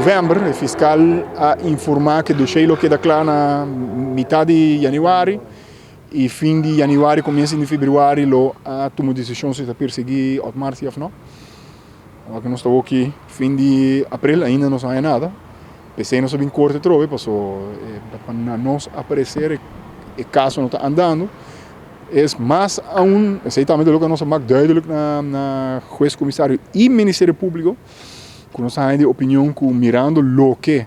november, e fiscal a informa cu e dossier lo keda cla na mitad di januari y fin di januari comienzo di februari lo a tuma decision si ta persegui Otmar si of no. Awor cu nos ta hoki fin di april ainda nos no haya nada. P'esey nos a bin corte atrobe paso pa na nos aparecer e caso no ta andando. Es mas aun, esey tambe ta loke nos a mak duidelijk na na hues comisario y Ministerio Publico, cu nos a haña di opinion cu mirando loke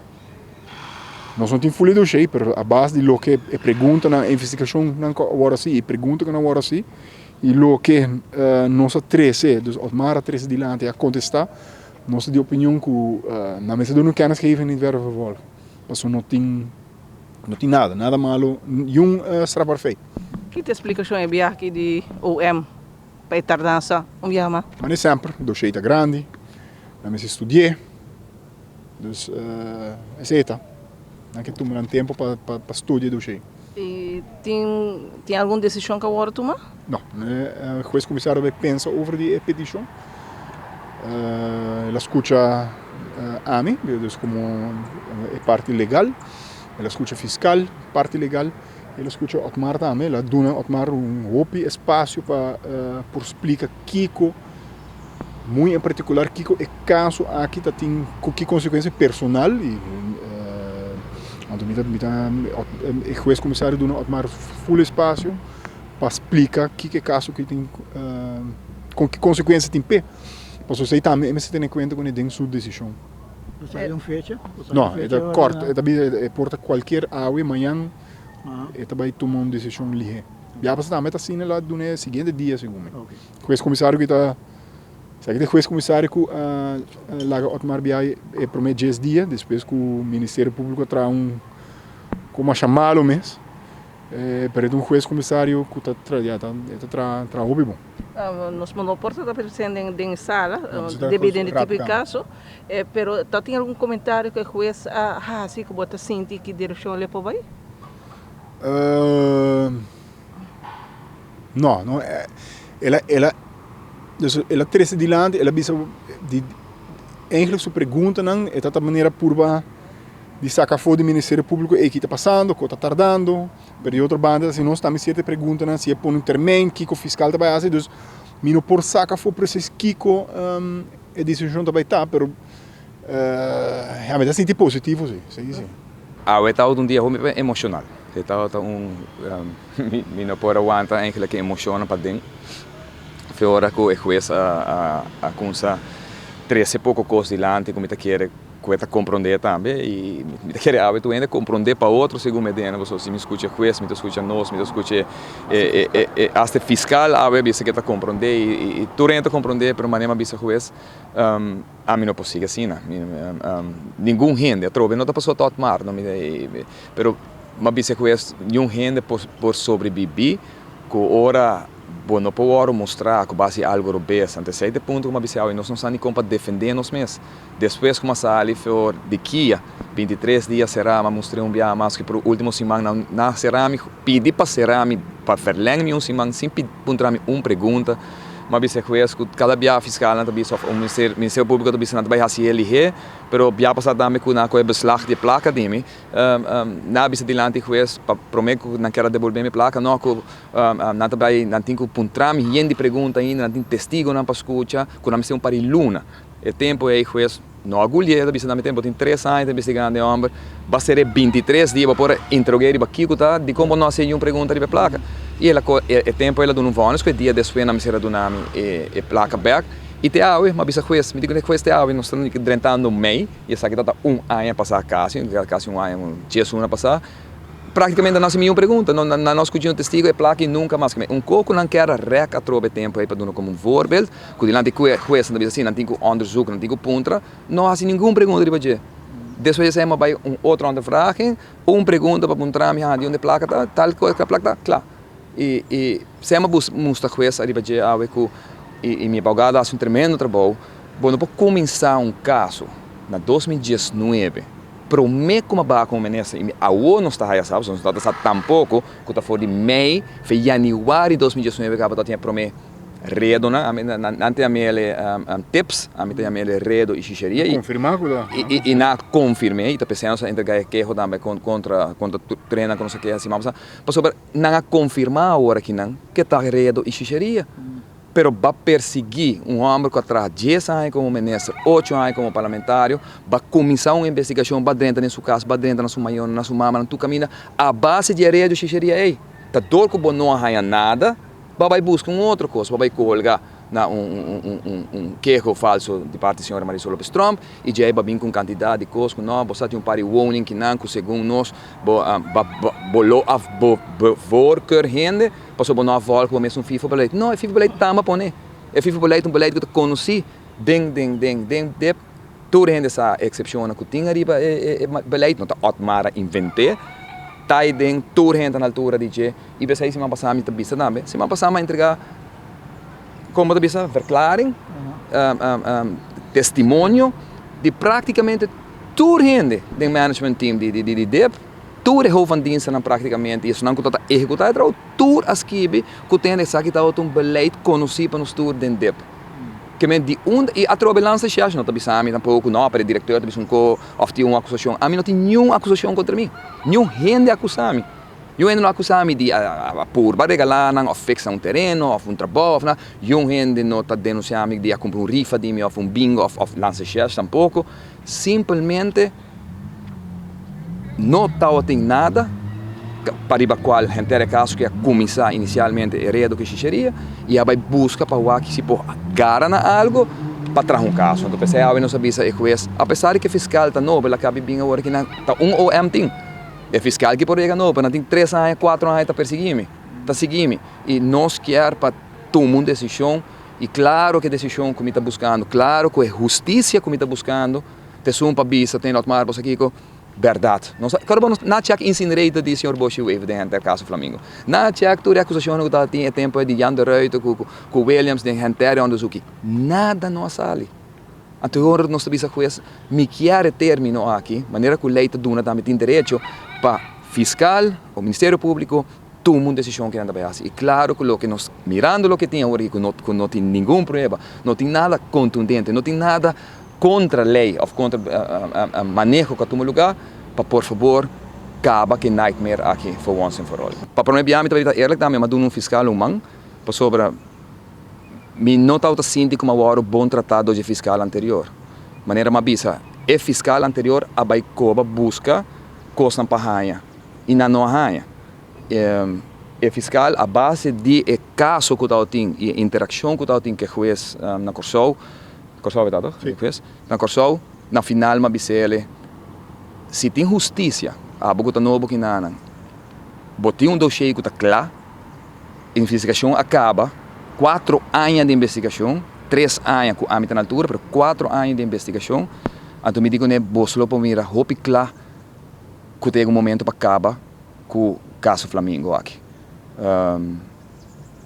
nos no tin fully dossier, pero a base di loke e preguntanan, e investigacionnan cu a worde haci, e pregunta cu nan a worde haci, y loke nos a trece, dus Otmar a trece dilanti, a contesta, nos ta di opinion cu nan mester duna un kennisgeving niet verder vervolgen, pasobra no tin. No tin nada, nada malo, niun strafbaar feit. Ki ta e splikashon e biaha aki di OM pa e tardansa un biaha mas? Mane semper, doshei ta grandi, nan mester studi'é, dus esei ta. Nan ke tuma nan tempu pa pa studia e doshei. I tin tin algun desishon ku a wòrdu tuma? No, e hues komisario bai pensa over di e petishon. El a skucha ami, dus komo e parti legal. El a skucha fiskal, parti legal. El a skucha Otmar tambe. El a duna Otmar un hopi espasio pa por splika kiko, muy en partikular kiko e kaso aki ta tin, ku ki konsekuensia personal. I anto mi ta, mi ta, e hues komisario duna Otmar ful espasio pa splika kiko e kaso aki tin, kon ki konsekuensia tin p'e. Pasobra esei tambe e mester tene kuenta kuné den su desishon. Bo sa un fecha? No, e ta kort, e ta bisa e por ta kualkier awe, mañan e ta bai tuma un desishon lihé. Bia pasa tambe ta asina lo a duna e siguiente dia segun mi. Hues komisario ku ta, sa ki ta e hues komisario ku a laga Otmar bia e promé dies dia despues ku Ministerio Públiko a traha un ku masha malo mes. Pero e ta un hues komisario ku ta tra, ya ta e ta traha traha hopi bon. Nos no por ta presente den e sala debi den e tipo di kaso, pero ta tin algun komentario ku e hues a hasi ku bo ta sinti ki direkshon lo e por bai? No, no, el a el a dus el a trese dilanti, el a bisa di eigenlijk su preguntanan e ta ta manera purba. Di saca afo di Ministerio Publico ey ki ta pasando, ko ta tardando, pero di otro banda si nos tambe cierto preguntanan si e pone un termijn kico fiscal ta bay haci, dus mi no por saca afo precies kico e decision ta bay ta, pero ya mi ta sinti positivo si, si si. Awe tabata un dia hopi emocional, e tabata un mi no por a wanta eigenlijk e emocionnan paden, fe ora cu e hues a cuminsa trece poco cos dilanti cu mi ta kere. Ku e ta komprondé tambe i mi ta kere awe tur hende komprondé pa otro segun mi dena pasobra si mi skucha e hues mi ta skucha nos mi ta skucha e asta e fiskal awe a bisa ke ta komprondé i tur hende ta komprondé pero manera mi a bisa hues ami no por sigui asina ningun hende atrobe no ta pasobra ta Otmar no pero mi a bisa hues niun hende por sobrevivi ku ora Bo no por wòrdu mustrá ku base algu robes. Anto esei ta e punto ku mi a bisa awe, nos no sa ni kon pa defendé nos mes. Despues ku mi a sali for di kia, 23 dia será, mi a mustr'é un biaha mas ku por último siman nan a será mi, pidi pa será mi, pa verlèng mi un siman sin puntra mi un pregunta. Mi a bisa e hues ku kada biaha fiskalnan ta bisa òf Ministerio Públiko ta bisa nan ta bai hasi e lihé, pero biaha pasá tambe ku nan a kohe beslag di e plaka di mi, nan a bisa dilanti hues pa promé ku nan kier a debolbé mi plaka, no ku Nan ta bai, nan tin ku puntra mi yen di pregunta ainda, nan tin testigonan pa skucha, ku nan mester un par di luna. E tempu ei hues no a gulié, ta bisa nan mi tempu tin tres aña ta investigando e hòmber, ba ser'é 23 dia bo por a interog'é riba kiko ta, dikon bo no a hasi niun pregunta riba e plaka? I el a ko, e tempu el a duna un vònis ku e dia despues nan mester a duna mi e plaka bèk. I te awe, mi a bisa hues, mi di ku hues te awe nos ta drentando mei, i esaki ta ta un aña pasá kasi, kasi un aña, dies luna pasá. Práktikamente no hasi mi un pregunta, no nan no skucha un testigo e plaka i nunka mas. Un kos ku nan kier a rèk atrobe e tempu ei pa duna komo un voorbeeld, ku dilanti ku e hues nan ta bisa si nan tin ku onderzoek, nan tin ku puntra, no hasi ningun pregunta riba dje. Despues di esei mi a bai un otro ondervraging, un pregunta pa puntra mi, ha di unda e plaka ta, tal kos ku e plaka ta, kla. I i esei mi a mustra hues ariba dje awe ku i mi abogado a hasi un tremendo trabou, bo no por kuminsá un kaso na 2019. Prome ku mi a baha komo minister i mi awo nos ta haya sa, pasobra nos no ta sa tampoko ku ta for di mei fe yanüari 2019 kaba ta tin e prome Redonan, ami nan ta yam'ele tips, ami ta yam'ele redo i shisheria i Konfirmá ku ta. I nan a konfirm'é i ta p'esei nos a entregá e keho tambe kontra kontra tur trenan ku nos a keha siman pasá pasobra nan a konfirmá awor aki nan ke ta redo i shisheria. Pero ba persiguí un hòmber ku a traha dies aña komo minister, ocho aña komo parlamentario, ba kuminsá un investigashon, ba drenta den su kas, ba drenta na su mayornan, na su mamanan, tur kaminda a base di e redo i shisheria ei. Ta dor ku bo no a haña nada. Bo a bai buska un otro kos, bo a bai kolga na un keho falso di parti señora Marisol Lopez Tromp i djei bo a bin ku un kantidat di kos ku no, bo sa tin un par di woning kinan ku segun nos bo bo lo a bevoorkeur hende pasobra bo no a volg bo mesun FIFA beleid. No, e FIFA beleid tamba pone. E FIFA beleid ta un beleid ku ta konosí den den den den dep Tur hende sa e eksepshonnan ku tin ariba e beleid, no ta Otmar a invent'é, ta ei den tur hende ta na altura di dje. I p'esei siman pasá mi ta bisa tambe, siman pasá mi a entregá, komo bo ta bisa, verklaring, testimonio di práktikamente tur hende den management team di dip, tur e hof van dienstennan práktikamente i esunnan ku ta ta ehekutá e trabou, tur a skibi ku tende esaki tabata un beleid konosí pa nos tur den dip. Ke men di unda i atrobe lansa shèsh no ta bisa mi tampoko no pero e direkteur ta bisa un ko òf tin un akusashon. Ami no tin niun akusashon kontra mi. Niun hende a akusa mi. Niun hende no a akusa mi di a purba regalá nan òf fiksa un tereno òf un trabou òf nada. Niun hende no ta denunsiá mi di a kumpra un rifa di mi òf un bingo òf òf lansa shèsh tampoko. Simpelmente no tabatin nada pa riba cual henter e caso cu a cuminsa inicialmente e redo cu e shisheria y a bay busca pa wak si por gara na algo pa traha un caso. Entonces p'esey awe nos a bisa e huez apesar di cu e fiscal ta nobo el a cabi bin awor aki nan ta un OM tin e fiscal ki por yega nobo pero nan tin tres aña cuatro aña ta persegui mi ta sigui mi y nos kier pa tuma un decision y claro cu e decision cu mi ta buscando claro cu e husticia cu mi ta buscando T'esun pa bisa ten Otmar bo sa kiko? Bèrdat. Nos a kòrda bo nos na chèk incinerator di señor Boshy Wever den henter kaso Flamingo. Na chèk tur e akusashonnan ku tabatin e tempu di Jan de Ruiter ku ku Williams den henter e onderzoek. Nada no a sali. Anto ora nos ta bisa hues mi kier e término aki manera ku lei ta duna tambe tin derecho pa fiskal o Ministerio Públiko tuma un desishon ku nan ta bai hasi. I klaro ku loke nos mirando loke tin awor aki ku no ku no tin ningun prueba, no tin nada kontundente, no tin nada kontra lei òf kontra maneho ku a tuma lugá pa por fabor kaba ku e nightmare aki for once and for all. Pa promé bia mi ta bai ta eerlijk tambe mi a duna un fiskal un man pasobra mi no tabata sinti ku mi a wòrdu bon tratá dor dje fiskal anterior. Manera mi a bisa e fiskal anterior a bai koba buska kosnan pa haña i nan no a haña. E fiskal a base di e kaso ku tabatin i e interakshon ku tabatin ku e hues na Kòrsou Kòrsou e ta toch? Sí. Hues. Na Kòrsou, na final m'a bisa el'e, si tin hustisia, abo ku ta nobo kinanan, bo tin un doshé ku ta kla, investigashon a kaba, kuatro aña di investigashon, tres aña ku ami ta na altura, pero kuatro aña di investigashon, anto mi di kuné boso lo por mira hopi kla ku ta yega un momento pa kaba ku kaso Flamingo aki.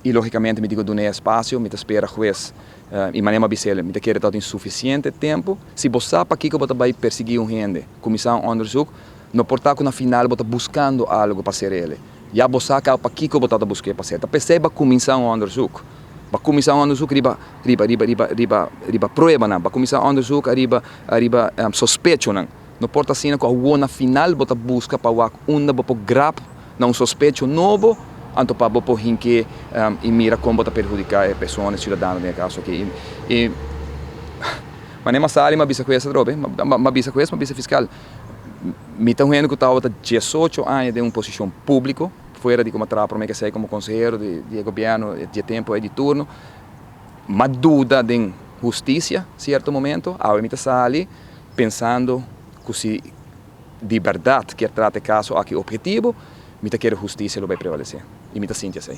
I logicamente mi tin cu dun'e espacio, mi ta spera hues i manera mi a bis'el, mi ta kere ta tin suficiente tempo. Si bo sa pakico bo ta bay persigui un hende, cuminsa un onderzoek, no por ta cu na final bo ta buscando algo pa ser'el. Ya bo sa caba pakico bo ta busqu'e pa ser. Ta p'esey bo a cuminsa un onderzoek. Bo a cuminsa un onderzoek riba riba riba riba riba riba pruebanan, bo a cuminsa un onderzoek ariba ariba sospechonan. No por ta asina ku awor na final bo ta buska pa wak unda bo por grab na un sospecho nobo, anto pa bo por hink'é i mira kon bo ta perhudiká e persona, e siudadano den e kaso aki. I manera mi a sali mi a bisa ku es atrobe, mi a bisa ku es, mi a bisa fiskal, mi ta un hende ku tabata diesocho aña den un posishon públiko, fuera di ku mi a traha promé ke esei komo konsehero di e gobièrnu di e tempu ei di turno, mi a duda den hustisia sierto momento, awe mi ta sali. Pensando cu si di berdad kier trata e caso aki obhetivo, mi ta kere husticia lo bay prevalece y mi ta sinti esey.